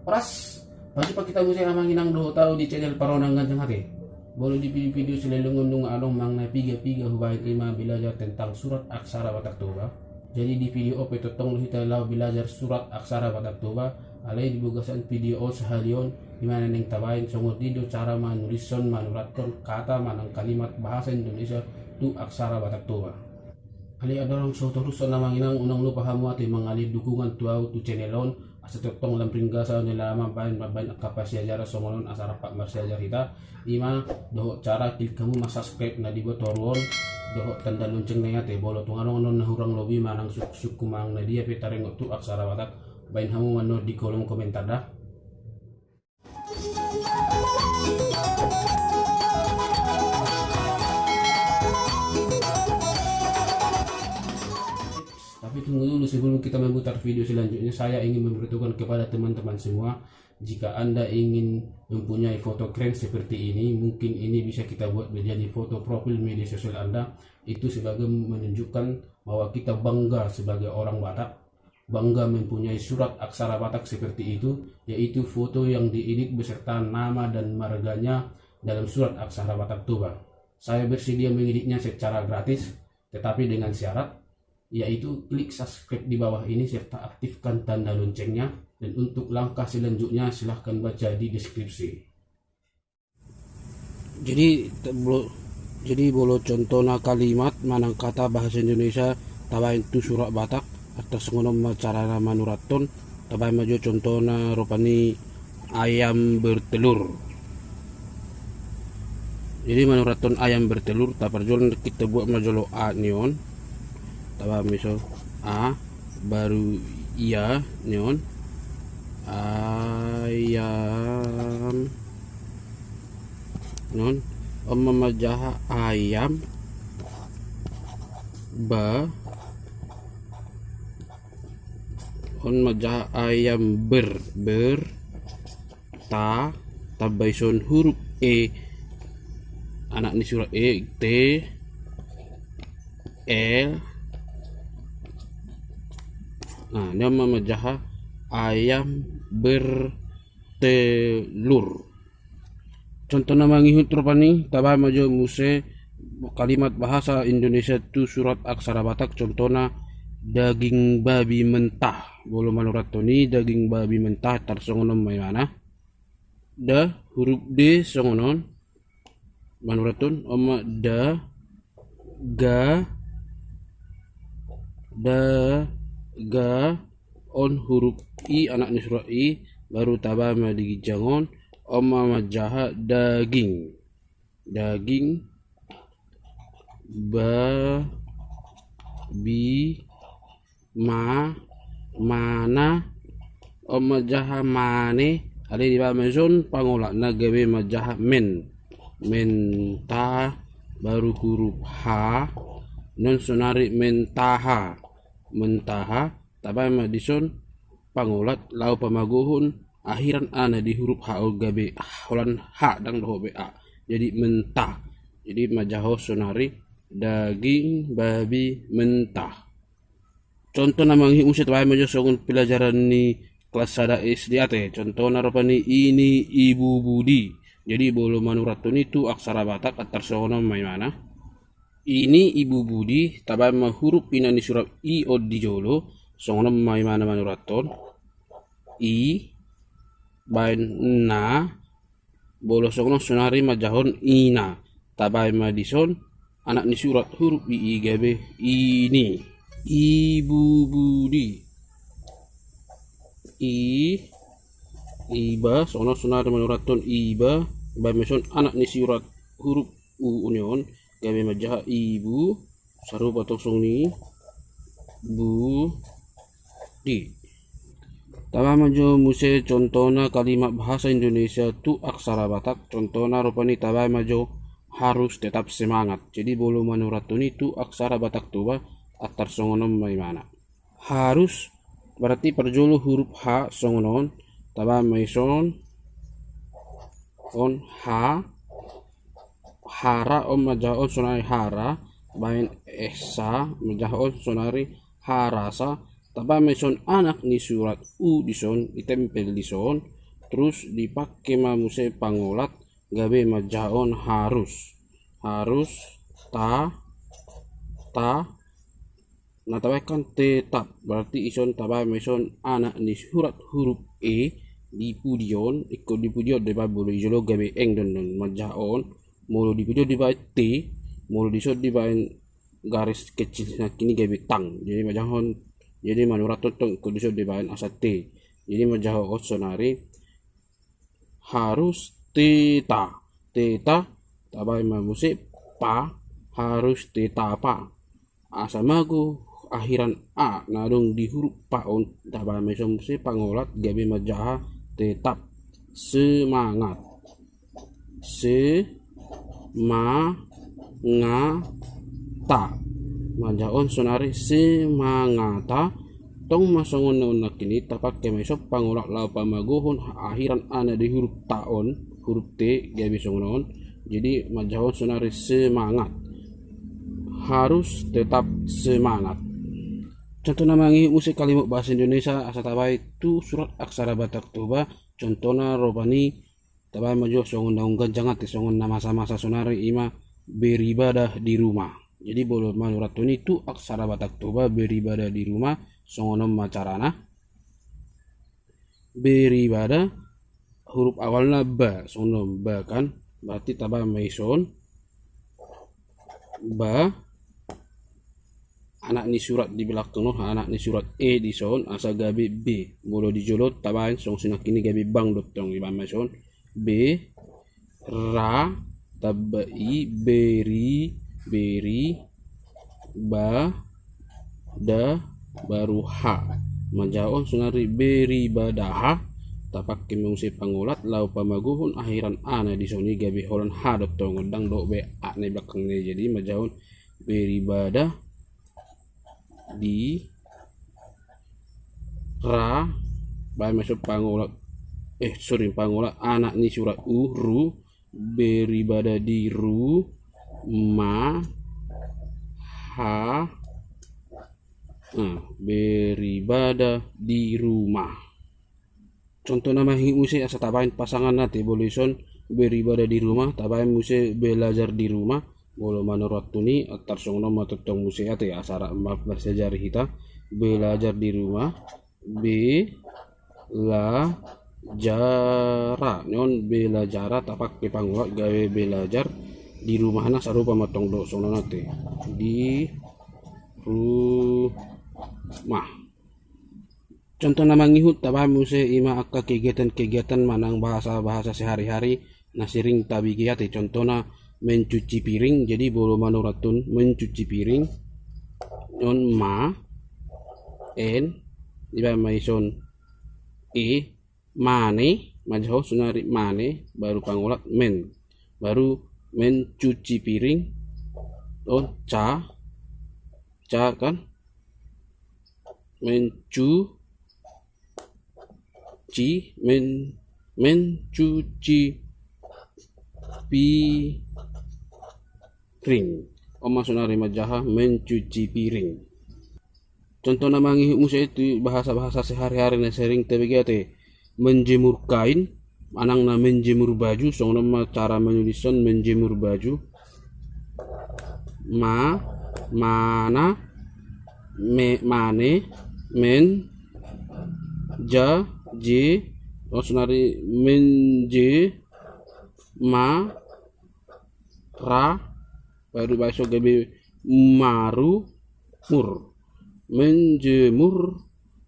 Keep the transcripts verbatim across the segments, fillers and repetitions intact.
Horas, pajumpang hita muse amang inang dohot ahu di channel Parona Ganjang Hate. Molo di video-video sileleng on nunga adong manang na piga-piga hubaen, i ma belajar tentang surat aksara Batak Toba. Jadi di video on pe tongtong do hita laho belajar surat aksara Batak Toba. Alai di bagasan video on sahali on, i ma na naeng tabaen songon dia do cara manulishon, manurathon kata manang kalimat bahasa Indonesia tu aksara Batak Toba. Alai adong so torushon amang inang, unang lupa hamu ate mangaliat dukungan tu ahu tu channel on, asa tongtong lam ringgas ahu na lam mambaen, mambaen angka parsiajaran songon on asa rap marsiajar hita. I ma dohot cara klik hamu ma subscribe na di botol on, dohot tanda lonceng na i ate, molo tung adong annon na hurang lobi manang suk-, sukku manang na dia pe taringot tu aksara Batak, baen hamu ma annon di kolom komentar da. Tapi tunggu dulu, sebelum kita memutar video selanjutnya, saya ingin memberitahukan kepada teman-teman semua, jika Anda ingin mempunyai foto keren seperti ini, mungkin ini bisa kita buat menjadi foto profil media sosial Anda. Itu sebagai menunjukkan bahwa kita bangga sebagai orang Batak, bangga mempunyai surat aksara Batak seperti itu, yaitu foto yang diedit beserta nama dan marganya dalam surat aksara Batak Toba. Saya bersedia mengeditnya secara gratis, tetapi dengan syarat, yaitu klik subscribe di bawah ini serta aktifkan tanda loncengnya, dan untuk langkah selanjutnya silahkan baca di deskripsi. Jadi, te-, bo-, jadi molo contohna kalimat manang kata bahasa Indonesia tabaen tu surat Batak, antar songon on ma carana manurathon, tabaen ma jo contohna rupani ayam bertelur. Jadi manurathon ayam bertelur, taparjolo kita buat ma jolo a ni on, tabaen ma ison a, baru ia ni on, ayam. Non, on ma manjaha ayam, ba, on ma manjaha ayam ber, ber, ta, tamba ison huruf e, anak ni surat e, te, el. Nah, on ma manjaha ayam ber telur. Contohna mangihut rupani, tabaen ma jo muse kalimat bahasa Indonesia tu surat aksara Batak, contohna daging babi mentah. Molo manurathon i daging babi mentah, tarsongon on ma imana. Da, huruf d songon on. Manurathon, on ma da, ga, da, ga, on huruf i, anak ni surat i, baru tabaen ma di ginjang on, on ma manjaha daging. Daging, ba, bi, ma, mana, on ma manjaha mane, alai dibaen ma ison pangolatna gabe manjaha men. Menta, baru huruf ha, non sonari mentaha. Mentaha, tabaen ma dison pangolat laho pamagohon akhiran a na di huruf ha on gabe holan ha, ndang dohot be a. Jadi menta. Jadi manjaha sonari daging babi mentah. Contoh na mangihut muse, tabaen ma jo songon pelajaran ni kelas sada S D ate. Contohna rupani i ni ibu Budi. Jadi molo manurathon i tu aksara Batak, antar songon on ma imana. I ni ibu Budi, tabaen ma huruf i na ni surat i on di jolo, songon on ma imana manurathon. I, baen na, molo songon on sonari manjahahon ina. Tabaen ma dison, anak ni surat huruf i, i gabe ini. Ibu Budi. I, iba, songon on sonari manurathon iba, baen ma ison anak ni surat huruf u ni on, gabe manjaha ibu, sarupa tong songon i, bu, di. Tabaen ma jo muse contohna kalimat bahasa Indonesia tu aksara Batak, contohna rupani tabaen ma jo harus tetap semangat. Jadi molo manurathon i tu aksara Batak Toba, antar songon on ma imana. Harus, berarti parjolo huruf ha songon on, tabaen ma ison, on ha, hara, on manjaha on sonari hara, baen esa, manjaha on sonari harasa, tabaen ma ison anak ni surat u dison, ditempel dison, Terus dipake ma muse pangolat gabe manjaha on harus. Harus ta, ta, na tabaen kan tetap, berarti ison tabaen ma ison anak ni surat huruf e di pudi on, ingkon di pudi on dibaen, molo di jolo gabe eng do annon manjaha on, molo di pudi on dibaen te, molo dison dibaen garis kecil nangkin i gabe tang. Jadi manjaha on, jadi manurathon tong ingkon dison dibaen asa te. Jadi manjaha on sonari harus teta. Teta, tabaen ma muse pa, harus tetapa. Asa mago akhiran a na adong di huruf pa on, tabaen ma ison muse pangolat gabe manjaha tetap. Semangat. Se, ma, nga, ta. Manjaha on sonari semangata. Tong ma songon na on nangkin i, tapake ma ison pangolat laho pamagohon akhiran a na di huruf ta on, huruf te, gabe songon on. Jadi manjaha on sonari semangat. Harus tetap semangat. Contoh na mangihut muse kalimat bahasa Indonesia asa tabaen tu surat aksara Batak Toba, contohna rupani tabaen ma jo songon na umganjang ate, songon na masa-masa sonari, ima beribadah di rumah. Jadi molo manurathon i tu aksara Batak Toba beribadah di rumah, songon on ma carana. Beribadah, huruf awalna ba, songon on ba kan, berarti tabaen ma ison ba, anak ni surat di belakang on, anak ni surat e dison, asa gabe be. Molo di jolo tabaen songon si nangkin i gabe bang do tong, dibaen ma ison be, ra, tamba i, beri, beri, ba, da, baru ha. Manjaha on sonari beribadaha. Tapake ma muse pangolat laho pamagohon akhiran a na dison i gabe holan ha do tong, ndang dohot be a na di belakangna i. Jadi manjaha on beribadah di ra, baen ma ison pangolat, eh, sorry, pangolat anak ni surat u, ru, beribadah di ru, ma, ha, nah, beribadah di rumah. Contoh na mangihut muse asa tabaen pasangan ate, molo ison beribadah di rumah, tabaen muse belajar di rumah. Molo manurathon i, antar songon on ma tongtong muse ate, asa rap ma bahasa jari hita. Belajar di rumah, be, la, jara. Ni on belajara, tapake pangolat gabe belajar, di rumahna sarupa ma tong do songon on ate. Di rumah. Contoh na mangihut tabaen muse ima angka kegiatan-kegiatan manang bahasa-bahasa sehari-hari na sering tabege ate, contohna mencuci piring. Jadi molo manurathon mencuci piring, on ma, en, dibaen ma ison e, mane, manjaha on sonari mane, baru pangolat men, baru mencuci piring, on ca, ca kan, mencu, ci, men, mencuci piring. On ma sonari manjaha mencuci piring. Contoh na mangihut muse tu bahasa-bahasa sehari-hari na sering tabege ate, menjemur kain, manang na menjemur baju, songon on ma cara menulisna menjemur baju. Ma, mana, me, mane, men, ja, je, on sonari menje, ma, ra, baru baen ison gabe maru, mur. Menjemur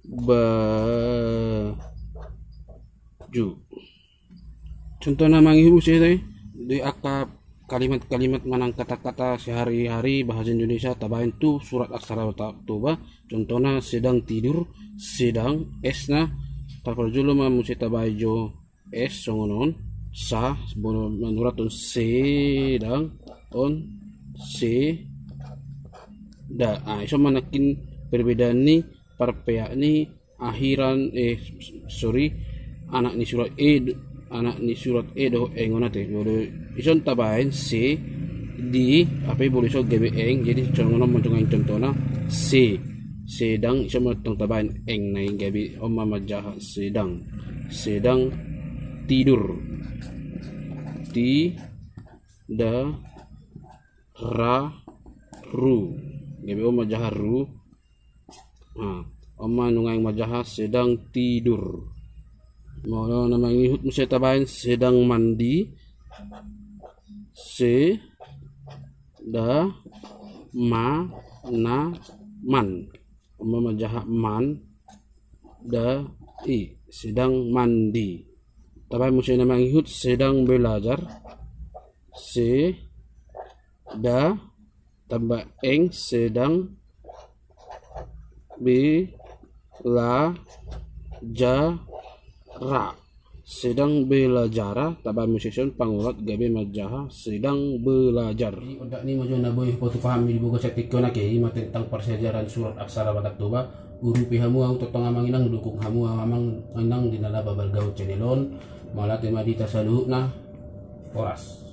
baju. Contoh na mangihut muse di angka kalimat-kalimat manang kata-kata sehari-hari bahasa Indonesia tabaen tu surat aksara Batak Toba. Contohna sedang tidur, sedang, esna, tarparjolo ma muse tabaen jo es songon on, sa, molo manurathon sedang, on, se, da. Ah, ison ma nangkin perbedaan ni parpeak ni akhiran, eh, sorry, anak ni surat e, anak ni surat e dohot eng on ate. Molo ison tabaen se di, hape molo ison gabe eng, jadi songon on ma jongjong contohna se, sedang, ison ma tong tabaen eng na i gabe on ma manjaha sedang. Sedang tidur. Ti, da, ra, ru. Gabe on manjaha ru. Nah, on ma nunga manjaha sedang tidur. Molo na mangihut muse tabaen sedang mandi. Se, da, ma, na, man. On ma manjaha man, da, i, sedang mandi. Tabaen muse na mangihut sedang belajar. Se, da, tambah eng, sedang be, la, ja, ra. Sedang belajar, tabaen muse on pangurat gabe manjaha sedang belajar. Di ondak ni ma jo na boi hupasahat hami di bogas sahat tingki on, ake i ma tentang parsiajaran surat aksara Batak Toba. Urupi hamu au tongtong amang inang, dukung hamu au amang inang di na laho balgaon channel on. Mauliate ma di hita saluhutna. Horas.